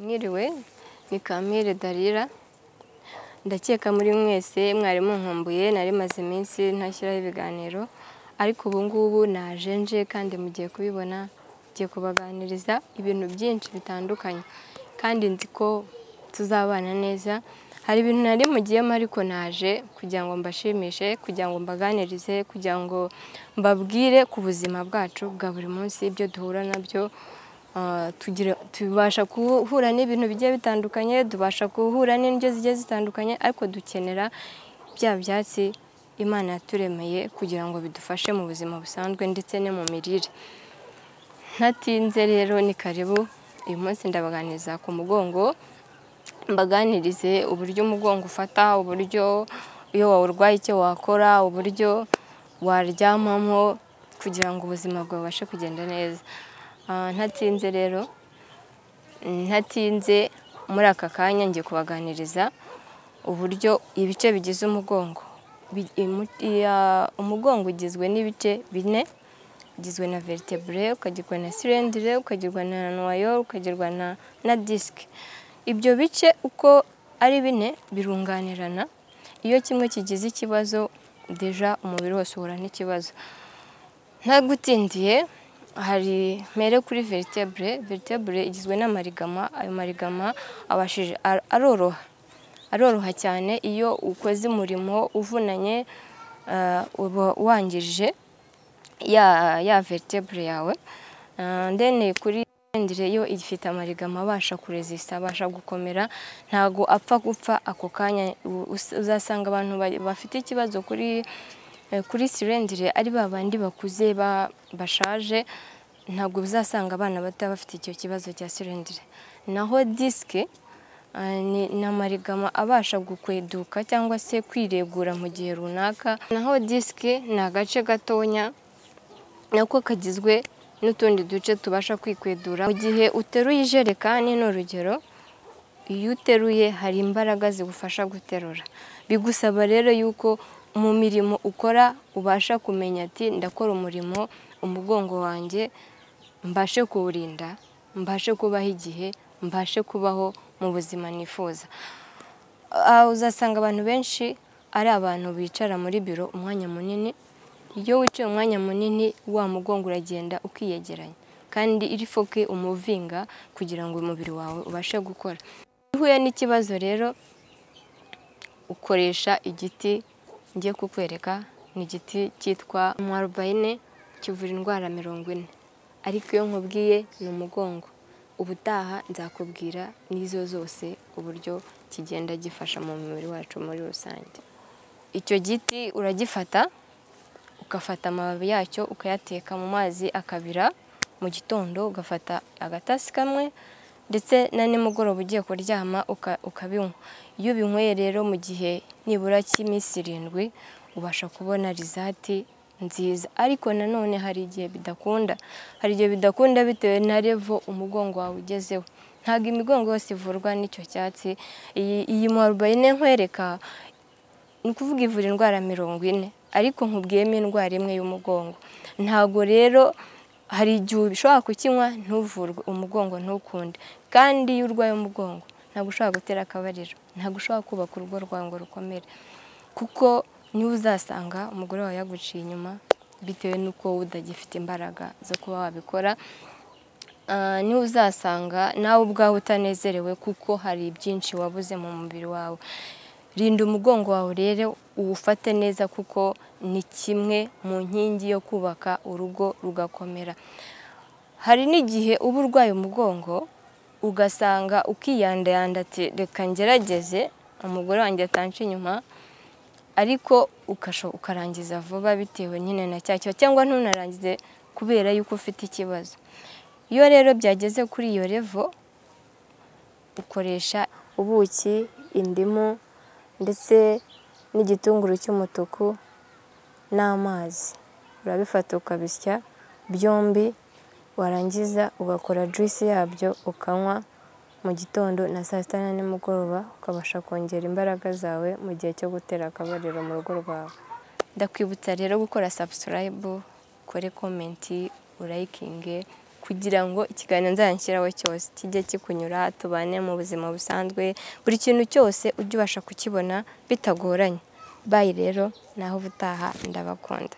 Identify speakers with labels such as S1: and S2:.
S1: Mwiriwe, ni Kampire Darira. Ndakeka muri mwese mwari munkumbuye, nari maze iminsi ntashyiraho ibiganiro, ariko ubu ngubu naje nje kandi mugiye kubibona, ngiye kubaganiriza ibintu byinshi bitandukanye kandi nzi ko tuzabana neza. Hari ibintu nari mugiyemo ariko naje kugira ngo mbashimishe, kugira ngo mbaganirize, kugira ngo mbabwire ku buzima bwacu bwa buri munsi, ibyo duhura nabyo. Tubasha guhura n'ibintu bigiye bitandukanye, tubasha guhura n'indyo zigiye zitandukanye, ariko dukenera bya byatsi Imana yaturemeye kugira ngo bidufashe mu buzima busanzwe ndetse no mu mirire. Ntatinze rero ni karibu, uyu munsi ndabaganiriza ku mugongo, mbaganirize uburyo umugongo ufata, uburyo iyo wawurwaye icyo wakora, uburyo waryamamo kugira ngo ubuzima bwawe bubashe kugenda neza. Ntatinze rero, ntatinze muri aka kanya ngiye kubaganiriza uburyo ibice bigize umugongo. Umugongo ugizwe n'ibice bine, ugizwe na vertebrae, ukagirwa na cylindre, ukagirwa na noyau, ukagirwa na disque. Ibyo bice uko ari bine birunganirana, iyo kimwe kigize ikibazo deja umubiri wose uhura n'ikibazo. Ntagutindiye, hari mpere kuri vertebrae. Vertebrae igizwe n'amarigama, ayo marigama abashije aroroha, aroroha cyane. Iyo ukoze umurimo uvunanye uba wangije ya vertebrae yawe. Then kuri cylindre yo ifite amarigama abasha kuresista, abasha gukomera, ntago apfa gupfa ako kanya. Uzasanga abantu bafite ikibazo kuri cylindre ari babandi bakuze bashaje, ntabwo uzasanga abana bato bafite icyo kibazo cya cylindre. Naho disque ni amarigama abasha gukweduka cyangwa se kwiregura mu gihe runaka. Naho disque ni agace gatonya nako kagizwe n'utundi duce tubasha kwikwedura. Mu gihe uteruye ijerekani, ni urugero, iyo uteruye hari imbaraga zigufasha guterura. Bigusaba rero yuko mu mirimo ukora ubasha kumenya ati ndakora umurimo, umugongo wanjye mbashe kuwurinda, mbashe kubaho igihe, mbashe kubaho mu buzima nifuza. Uzasanga abantu benshi ari abantu bicara muri biro umwanya munini. Iyo wicaye umwanya munini wa mugongo uragenda ukiyegeranya, kandi iri foke umuvinga kugira ngo umubiri wawe ubashe gukora. Iyo uhuye n'ikibazo rero ukoresha igiti ngiye kukwereka, ni igiti cyitwa mwarubayine, kivura indwara 40, ariko iyo nkubwiye ni umugongo. Ubutaha nzakubwira n'izo zose uburyo kigenda gifasha mu mubiri wacu muri rusange. Icyo giti uragifata, ugafata amababi yacyo ukayateka mu mazi akabira mu gitondo, ugafata agatasi kamwe ndetse na nimugoroba ugiye kuryama ukabinywa. Iyo ubinyweye rero mu gihe nibura cy'iminsi 7 ubasha kubona rizati nziza. Ariko nanone hari igihe bidakunda, hari igihe bidakunda bitewe na level umugongo wawe ugezeho. Ntabwo imigongo yose ivurwa n'icyo cyatsi. Iyi mwarubayine nkwereka ni ukuvuga ivura indwara 40, ariko nkubwiyemo indwara imwe y'umugongo. Ntabwo rero hari igihe ushobora kukinywa ntuvurwe umugongo ntukunde, kandi iyo urwaye umugongo ntabwo ushobora gutera akabariro, ntabwo ushobora kubaka urugo rwawe ngo rukomere, kuko niba uzasanga umugore wawe yaguciye inyuma bitewe n'uko udagifite imbaraga zo kuba wabikora. Niba uzasanga nawe ubwawe utanezerewe kuko hari byinshi wabuze mu mubiri wawe. Rinda umugongo wawe rero uwufate neza, kuko ni kimwe mu nkingi yo kubaka urugo rugakomera. Hari n'igihe uba urwaye umugongo ugasanga ukiyandayanda ati reka ngerageze umugore wanjye atanca inyuma, ariko ukarangiza vuba bitewe nyine na cya kibazo, cyangwa ntunarangize kubera yuko ufite ikibazo. Iyo rero byageze kuri iyo level ukoresha ubuki, indimu ndetse n'igitunguru cy'umutuku n'amazi. Urabifata ukabisya byombi, warangiza ugakora juice yabyo ukanywa mu gitondo na saa sita na nimugoroba, ukabasha kongera imbaraga zawe mu gihe cyo gutera akabariro mu rugo rwawe. Ndakwibutsa rero gukora subscribe, ukore comment, urayikinge. kugira ngo ikiganiro nzanshyiraho cyose kijye kikunyura, tubane mu buzima busanzwe, buri kintu cyose ujye ubasha kukibona bitagoranye. Bayi rero, naho ubutaha, ndabakunda.